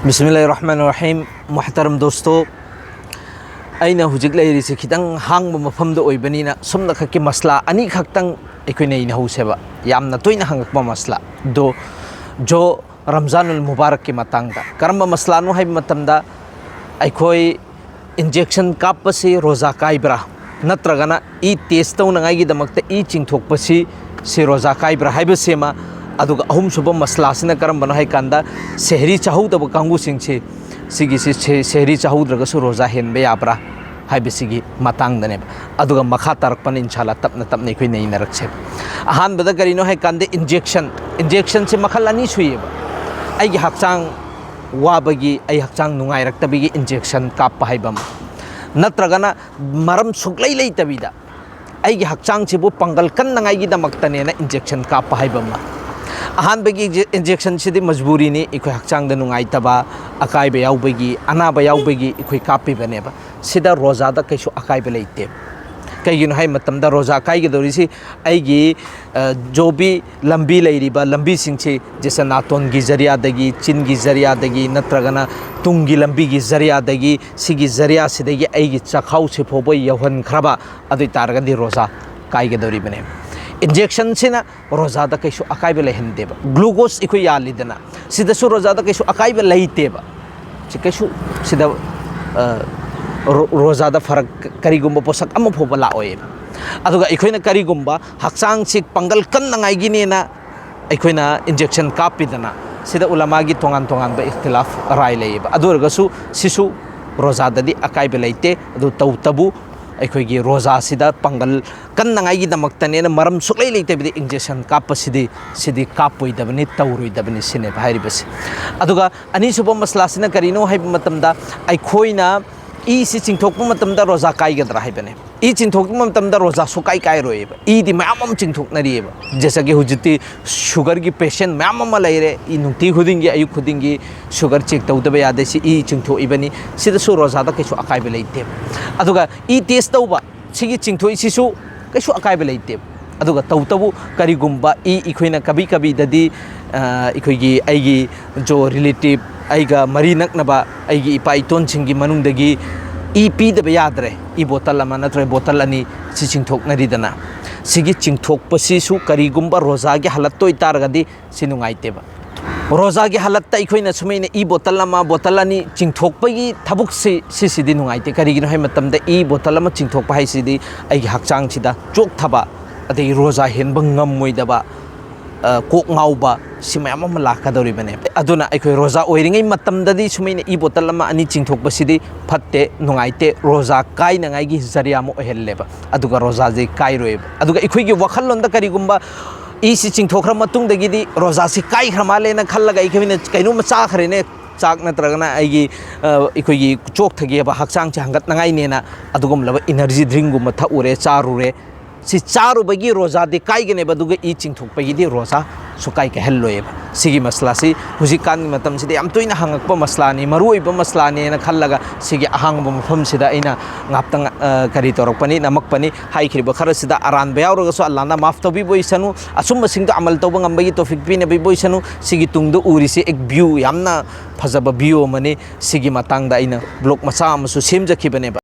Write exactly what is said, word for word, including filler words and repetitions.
ꯕꯤꯁꯃꯤꯜꯂꯥꯍꯤꯔ ꯔꯍꯃꯥꯅꯤꯔ ꯔꯍꯤꯝ꯫ ꯃꯨꯍꯇꯔꯝ ꯗꯣꯁꯇꯣ, ꯑꯩꯅ ꯍꯧꯖꯤꯛ ꯂꯩꯔꯤꯁꯦ ꯈꯤꯇꯪ ꯍꯥꯡꯕ ꯃꯐꯝꯗ ꯑꯣꯏꯕꯅꯤꯅ, ꯁꯣꯝꯗ ꯈꯛꯀꯤ ꯃꯁꯂꯥ ꯑꯅꯤꯈꯛꯇꯪ ꯑꯩꯈꯣꯏ ꯅꯩꯅꯍꯧꯁꯦꯕ꯫ ꯌꯥꯝꯅ ꯇꯣꯏꯅ ꯍꯪꯉꯛꯄ ꯃꯁꯂꯥ ꯗꯣ, ꯖꯣ ꯔꯝꯖꯥꯅꯨꯜ ꯃꯨꯕꯥꯔꯛꯀꯤ ꯃꯇꯥꯡꯗ꯫ ꯀꯔꯝꯕ ꯃꯁꯂꯥꯅꯣ ꯍꯥꯏꯕ ꯃꯇꯝꯗ, ꯑꯩꯈꯣꯏ ꯏꯟꯖꯦꯛꯁꯟ ꯀꯥꯞꯄꯁꯤ ꯔꯣꯖꯥ ꯀꯥꯏꯕ꯭ꯔꯥ, ꯅꯠꯇ꯭ꯔꯒꯅ ꯏ ꯇꯦꯁ ꯇꯧꯅꯉꯥꯏꯒꯤꯗꯃꯛꯇ ꯏ ꯆꯤꯡꯊꯣꯛꯄꯁꯤ, ꯁꯤ ꯔꯣꯖꯥ ꯀꯥꯏꯕ꯭ꯔꯥ ꯍꯥꯏꯕꯁꯤꯃ, ꯑꯗꯨꯒ ꯑꯍꯨꯝꯁꯨꯕ ꯃꯁꯂꯥꯁꯤꯅ ꯀꯔꯝꯕꯅꯣ ꯍꯥꯏ ꯀꯥꯟꯗ, ꯁꯦꯍꯔꯤ ꯆꯥꯍꯧꯗꯕ ꯀꯥꯡꯕꯨꯁꯤꯡꯁꯤ, ꯁꯤꯒꯤꯁꯤ ꯁꯦ-, ꯁꯦꯍꯔꯤ ꯆꯥꯍꯧꯗ꯭ꯔꯒꯁꯨ ꯔꯣꯖꯥ ꯍꯦꯟꯕ ꯌꯥꯕ꯭ꯔꯥ ꯍꯥꯏꯕꯁꯤꯒꯤ ꯃꯇꯥꯡꯗꯅꯦꯕ꯫ ꯑꯗꯨꯒ ꯃꯈꯥ ꯇꯥꯔꯛꯄꯅ ꯏꯟꯁꯥꯜꯂꯥ ꯇꯞꯅ ꯇꯞꯅ ꯑꯩꯈꯣꯏ ꯅꯩꯅꯔꯛꯁꯦꯕ꯫ ꯑꯍꯥꯟꯕꯗ ꯀꯔꯤꯅꯣ ꯍꯥꯏ ꯀꯥꯟꯗ, ꯏꯟꯖꯦꯛꯁꯟ꯫ ꯏꯟꯖꯦꯛꯁꯟꯁꯤ ꯃꯈꯜ ꯑꯅꯤ ꯁꯨꯏꯌꯦꯕ꯫ ꯑꯩꯒꯤ ꯍꯛꯆꯥꯡ ꯋꯥꯕꯒꯤ, ꯑꯩ ꯍꯛꯆꯥꯡ ꯅꯨꯡꯉꯥꯏꯔꯛꯇꯕꯒꯤ ꯏꯟꯖꯦꯛꯁꯟ ꯀꯥꯞꯄ ꯍꯥꯏꯕ ꯑꯃ, ꯅꯠꯇ꯭ꯔꯒꯅ ꯃꯔꯝ ꯁꯨꯛꯂꯩ ꯂꯩꯇꯕꯤꯗ ꯑꯩꯒꯤ ꯍꯛꯆꯥꯡꯁꯤꯕꯨ ꯄꯥꯡꯒꯜ ꯀꯟꯅꯉꯥꯏꯒꯤꯗꯃꯛꯇꯅꯦꯅ ꯏꯟꯖꯦꯛꯁꯟ ꯀꯥꯞꯄ ꯍꯥꯏꯕ ꯑꯃ꯫ ꯑꯍꯥꯟꯕꯒꯤ ꯏꯟꯖꯦ-, ꯏꯟꯖꯦꯛꯁꯟꯁꯤꯗꯤ ꯃꯖꯕꯨꯔꯤꯅꯤ, ꯑꯩꯈꯣꯏ ꯍꯛꯆꯥꯡꯗ ꯅꯨꯡꯉꯥꯏꯇꯕ, ꯑꯀꯥꯏꯕ ꯌꯥꯎꯕꯒꯤ, ꯑꯅꯥꯕ ꯌꯥꯎꯕꯒꯤ ꯑꯩꯈꯣꯏ ꯀꯥꯞꯄꯤꯕꯅꯦꯕ꯫ ꯁꯤꯗ ꯔꯣꯖꯥꯗ ꯀꯩꯁꯨ ꯑꯀꯥꯏꯕ ꯂꯩꯇꯦ꯫ ꯀꯩꯒꯤꯅꯣ ꯍꯥꯏ ꯃꯇꯝꯗ, ꯔꯣꯖꯥ ꯀꯥꯏꯒꯗꯧꯔꯤꯁꯤ ꯑꯩꯒꯤ, ꯑ, ꯖꯣꯕꯤ ꯂꯝꯕꯤ ꯂꯩꯔꯤꯕ ꯂꯝꯕꯤꯁꯤꯡꯁꯤ, ꯖꯦꯁꯦ ꯅꯥꯇꯣꯟꯒꯤ ꯖꯔꯤꯌꯥꯗꯒꯤ, ꯆꯤꯟꯒꯤ ꯖꯔꯤꯌꯥꯗꯒꯤ, ꯅꯠꯇ꯭ꯔꯒꯅ ꯇꯨꯡꯒꯤ ꯂꯝꯕꯤꯒꯤ ꯖꯔꯤꯌꯥꯗꯒꯤ, ꯁꯤꯒꯤ ꯖꯔꯤꯌꯥꯁꯤꯗꯒꯤ ꯑꯩꯒꯤ ꯆꯥꯛꯈꯥꯎꯁꯤ ꯐꯥꯎꯕ ꯌꯧꯍꯟꯈ꯭ꯔꯕ, ꯑꯗꯨ ꯑꯣꯏ ꯇꯥꯔꯒꯗꯤ ꯔꯣꯖꯥ ꯀꯥꯏꯒꯗꯧꯔꯤꯕꯅꯦ꯫ ꯏꯟꯖꯦꯛꯁꯟꯁꯤꯅ ꯔꯣꯖꯥꯗ ꯀꯩꯁꯨ ꯑꯀꯥꯏꯕ ꯂꯩꯍꯟꯗꯦꯕ꯫ ꯒ꯭ꯂꯨꯀꯣꯁ ꯑꯩꯈꯣꯏ ꯌꯥꯜꯂꯤꯗꯅ, ꯁꯤꯗꯁꯨ ꯔꯣꯖꯥꯗ ꯀꯩꯁꯨ ꯑꯀꯥꯏꯕ ꯂꯩꯇꯦꯕ꯫ ꯁꯤ ꯀꯩꯁꯨ ꯁꯤꯗ, ꯑ, ꯔꯣ-, ꯔꯣꯖꯥꯗ ꯐꯔꯛ ꯀꯔꯤꯒꯨꯝꯕ ꯄꯣꯠꯁꯛ ꯑꯃ ꯐꯥꯎꯕ ꯂꯥꯛꯑꯣꯏꯕ꯫ ꯑꯗꯨꯒ ꯑꯩꯈꯣꯏꯅ ꯀꯔꯤꯒꯨꯝꯕ ꯍꯛꯆꯥꯡꯁꯤ ꯄꯥꯡꯒꯜ ꯀꯟꯅꯉꯥꯏꯒꯤꯅꯦꯅ ꯑꯩꯈꯣꯏꯅ ꯏꯟꯖꯦꯛꯁꯟ ꯀꯥꯞꯄꯤꯗꯅ, ꯁꯤꯗ ꯎꯂꯃꯥꯒꯤ ꯇꯣꯉꯥꯟ ꯇꯣꯉꯥꯟꯕ ꯏꯈꯇꯤꯂꯥꯐ ꯔꯥꯏ ꯂꯩꯌꯦꯕ꯫ ꯑꯗꯨ ꯑꯣꯏꯔꯒꯁꯨ ꯁꯤꯁꯨ ꯔꯣꯖꯥꯗꯗꯤ ꯑꯀꯥꯏꯕ ꯂꯩꯇꯦ꯫ ꯑꯗꯨ ꯇꯧꯇꯕꯨ ꯑꯩꯈꯣꯏꯒꯤ ꯔꯣꯖꯥꯁꯤꯗ ꯄꯥꯡꯒꯜ ꯀꯟꯅꯉꯥꯏꯒꯤꯗꯃꯛꯇꯅꯦꯅ ꯃꯔꯝ ꯁꯨꯛꯂꯩ ꯂꯩꯇꯕꯤꯗ ꯏꯟꯖꯦꯛꯁꯟ ꯀꯥꯞꯄꯁꯤꯗꯤ, ꯁꯤꯗꯤ ꯀꯥꯞꯄꯣꯏꯗꯕꯅꯤ, ꯇꯧꯔꯣꯏꯗꯕꯅꯤ ꯁꯤꯅꯦꯕ ꯍꯥꯏꯔꯤꯕꯁꯦ꯫ ꯑꯗꯨꯒ ꯑꯅꯤꯁꯨꯕ ꯃꯁꯂꯥꯁꯤꯅ ꯀꯔꯤꯅꯣ ꯍꯥꯏꯕ ꯃꯇꯝꯗ, ꯑꯩꯈꯣꯏꯅ ꯏꯁꯤ ꯆꯤꯡꯊꯣꯛꯄ ꯃꯇꯝꯗ ꯔꯣꯖꯥ ꯀꯥꯏꯒꯗ꯭ꯔꯥ ꯍꯥꯏꯕꯅꯦ꯫ ꯏ ꯆꯤꯡꯊꯣꯛꯄ ꯃꯇꯝꯗ ꯔꯣꯖꯥ ꯁꯨꯀꯥꯏ ꯀꯥꯏꯔꯣꯏꯕ꯫ ꯏꯗꯤ ꯃꯌꯥꯝ ꯑꯃ ꯆꯤꯡꯊꯣꯛꯅꯔꯤꯑꯕ꯫ ꯖꯦꯁꯥꯒꯤ ꯍꯧꯖꯤꯛꯇꯤ ꯁꯨꯒꯔꯒꯤ ꯄꯦꯁꯦꯟ ꯃꯌꯥꯝ ꯑꯃ ꯂꯩꯔꯦ꯫ ꯏ ꯅꯨꯡꯇꯤ ꯈꯨꯗꯤꯡꯒꯤ, ꯑꯌꯨꯛ ꯈꯨꯗꯤꯡꯒꯤ ꯁꯨꯒꯔ ꯆꯦꯛ ꯇꯧꯗꯕ ꯌꯥꯗꯦ꯫ ꯁꯤ ꯏ ꯆꯤꯡꯊꯣꯛꯏꯕꯅꯤ꯫ ꯁꯤꯗꯁꯨ ꯔꯣꯖꯥꯗ ꯀꯩꯁꯨ ꯑꯀꯥꯏꯕ ꯂꯩꯇꯦꯕ꯫ ꯑꯗꯨꯒ ꯏ ꯇꯦꯁ ꯇꯧꯕ, ꯁꯤꯒꯤ ꯆꯤꯡꯊꯣꯛꯏꯁꯤꯁꯨ ꯀꯩꯁꯨ ꯑꯀꯥꯏꯕ ꯂꯩꯇꯦꯕ꯫ ꯑꯗꯨꯒ ꯇꯧꯕꯇꯕꯨ ꯀꯔꯤꯒꯨꯝꯕ ꯏ ꯑꯩꯈꯣꯏꯅ ꯀꯕꯤ ꯀꯕꯤꯗꯗꯤ, ꯑ, ꯑꯩꯈꯣꯏꯒꯤ, ꯑꯩꯒꯤ ꯖꯣ ꯔꯤꯂꯦꯇꯤꯚ, ꯑꯩꯒ ꯃꯔꯤ ꯅꯛꯅꯕ ꯑꯩꯒꯤ ꯏꯄꯥ ꯏꯇꯣꯟꯁꯤꯡꯒꯤ ꯃꯅꯨꯡꯗꯒꯤ ꯏ ꯄꯤꯗꯕ ꯌꯥꯗ꯭ꯔꯦ, ꯏ ꯕꯣꯇꯜ ꯑꯃ ꯅꯠꯇ꯭ꯔꯒ ꯕꯣꯇꯜ ꯑꯅꯤ ꯁꯤ ꯆꯤꯡꯊꯣꯛꯅꯔꯤꯗꯅ꯫ ꯁꯤꯒꯤ ꯆꯤꯡꯊꯣꯛꯄꯁꯤꯁꯨ ꯀꯔꯤꯒꯨꯝꯕ ꯔꯣꯖꯥꯒꯤ ꯍꯥꯂꯠꯇ ꯑꯣꯏꯇꯥꯔꯒꯗꯤ ꯁꯤ ꯅꯨꯡꯉꯥꯏꯇꯦꯕ꯫ ꯔꯣꯖꯥꯒꯤ ꯍꯥꯂꯠꯇ ꯑꯩꯈꯣꯏꯅ ꯁꯨꯃꯥꯏꯅ ꯏ ꯕꯣꯇꯜ ꯑꯃ, ꯕꯣꯇꯜ ꯑꯅꯤ ꯆꯤꯡꯊꯣꯛꯄꯒꯤ ꯊꯕꯛꯁꯤ, ꯁꯤꯁꯤꯗꯤ ꯅꯨꯡꯉꯥꯏꯇꯦ꯫ ꯀꯔꯤꯒꯤꯅꯣ ꯍꯥꯏꯕ ꯃꯇꯝꯗ, ꯏ ꯕꯣꯇꯜ ꯑꯃ ꯆꯤꯡꯊꯣꯛꯄ ꯍꯥꯏꯁꯤꯗꯤ ꯑꯩꯒꯤ ꯍꯛꯆꯥꯡꯁꯤꯗ ꯆꯣꯛꯊꯕ, ꯑꯗꯒꯤ ꯔꯣꯖꯥ ꯍꯦꯟꯕ ꯉꯝꯃꯣꯏꯗꯕ, ꯑ, ꯀꯣꯛ ꯉꯥꯎꯕ, ꯁꯤ ꯃꯌꯥꯝ ꯑꯃ ꯂꯥꯛꯀꯗꯧꯔꯤꯕꯅꯦ꯫ ꯑꯗꯨꯅ ꯑꯩꯈꯣꯏ ꯔꯣꯖꯥ ꯑꯣꯏꯔꯤꯉꯩ ꯃꯇꯝꯗꯗꯤ ꯁꯨꯃꯥꯏꯅ ꯏ ꯕꯣꯇꯜ ꯑꯃ ꯑꯅꯤ ꯆꯤꯡꯊꯣꯛꯄꯁꯤꯗꯤ ꯐꯠꯇꯦ, ꯅꯨꯡꯉꯥꯏꯇꯦ, ꯔꯣꯖꯥ ꯀꯥꯏꯅꯉꯥꯏꯒꯤ ꯖꯔꯤꯌꯥ ꯑꯃ ꯑꯣꯏꯍꯜꯂꯦꯕ꯫ ꯑꯗꯨꯒ ꯔꯣꯖꯥꯁꯦ ꯀꯥꯏꯔꯣꯏꯕ꯫ ꯑꯗꯨꯒ ꯑꯩꯈꯣꯏꯒꯤ ꯋꯥꯈꯜꯂꯣꯟꯗ ꯀꯔꯤꯒꯨꯝꯕ ꯏꯁꯤ ꯆꯤꯡꯊꯣꯛꯈ꯭ꯔ ꯃꯇꯨꯡꯗꯒꯤꯗꯤ ꯔꯣꯖꯥꯁꯤ ꯀꯥꯏꯈ꯭ꯔ ꯃꯥꯜꯂꯦꯅ ꯈꯜꯂꯒ ꯑꯩꯈꯣꯏꯅ ꯀꯩꯅꯣꯝꯃ ꯆꯥꯈ꯭ꯔꯦꯅꯦ, ꯆꯥꯛ ꯅꯠꯇ꯭ꯔꯒꯅ ꯑꯩꯒꯤ, ꯑ, ꯑꯩꯈꯣꯏꯒꯤ ꯆꯣꯛꯊꯈꯤꯕ ꯍꯛꯆꯥꯡꯁꯦ ꯍꯪꯒꯠꯅꯉꯥꯏꯅꯦꯅ ꯑꯗꯨꯒꯨꯝꯂꯕ ꯏꯅꯔꯖꯤ ꯗ꯭ꯔꯤꯡꯒꯨꯝꯕ ꯊꯛꯎꯔꯦ, ꯆꯥꯔꯨꯔꯦ꯫ ꯁꯤ ꯆꯥꯔꯨꯕꯒꯤ ꯔꯣꯖꯥꯗꯤ ꯀꯥꯏꯒꯅꯦꯕ, ꯑꯗꯨꯒ ꯏ ꯆꯤꯡꯊꯣꯛꯄꯒꯤꯗꯤ ꯔꯣꯖꯥ ꯁꯨꯀꯥꯏ ꯀꯥꯏꯍꯜꯂꯣꯏꯑꯕ꯫ ꯁꯤꯒꯤ ꯃꯁꯂꯥꯁꯤ ꯍꯧꯖꯤꯛꯀꯥꯟꯒꯤ ꯃꯇꯝꯁꯤꯗ ꯌꯥꯝ ꯇꯣꯏꯅ ꯍꯪꯉꯛꯄ ꯃꯁꯂꯥꯅꯤ, ꯃꯔꯨꯑꯣꯏꯕ ꯃꯁꯂꯥꯅꯦꯅ ꯈꯜꯂꯒ ꯁꯤꯒꯤ ꯑꯍꯥꯡꯕ ꯃꯐꯝꯁꯤꯗ ꯑꯩꯅ ꯉꯥꯛꯇꯪ, ꯑ, ꯀꯔꯤ ꯇꯧꯔꯛꯄꯅꯤ, ꯅꯝꯃꯛꯄꯅꯤ꯫ ꯍꯥꯏꯈ꯭ꯔꯤꯕ ꯈꯔꯁꯤꯗ ꯑꯔꯥꯟꯕ ꯌꯥꯎꯔꯒꯁꯨ ꯑꯜꯂꯥꯅ ꯃꯥꯐ ꯇꯧꯕꯤꯕ ꯑꯣꯏꯁꯅꯨ, ꯑꯆꯨꯝꯕꯁꯤꯡꯗꯣ ꯑꯃꯜ ꯇꯧꯕ ꯉꯝꯕꯒꯤ ꯇꯣꯐꯤꯛ ꯄꯤꯅꯕꯤꯕ ꯑꯣꯏꯁꯅꯨ꯫ ꯁꯤꯒꯤ ꯇꯨꯡꯗ ꯎꯔꯤꯁꯤ ꯑꯦꯛ ꯚ꯭ꯌꯨ, ꯌꯥꯝꯅ ꯐꯖꯕ ꯚ꯭ꯌꯨ ꯑꯃꯅꯤ꯫ ꯁꯤꯒꯤ ꯃꯇꯥꯡꯗ ꯑꯩꯅ ꯕ꯭ꯂꯣꯛ ꯃꯆꯥ ꯑꯃꯁꯨ ꯁꯦꯝꯖꯈꯤꯕꯅꯦꯕ꯫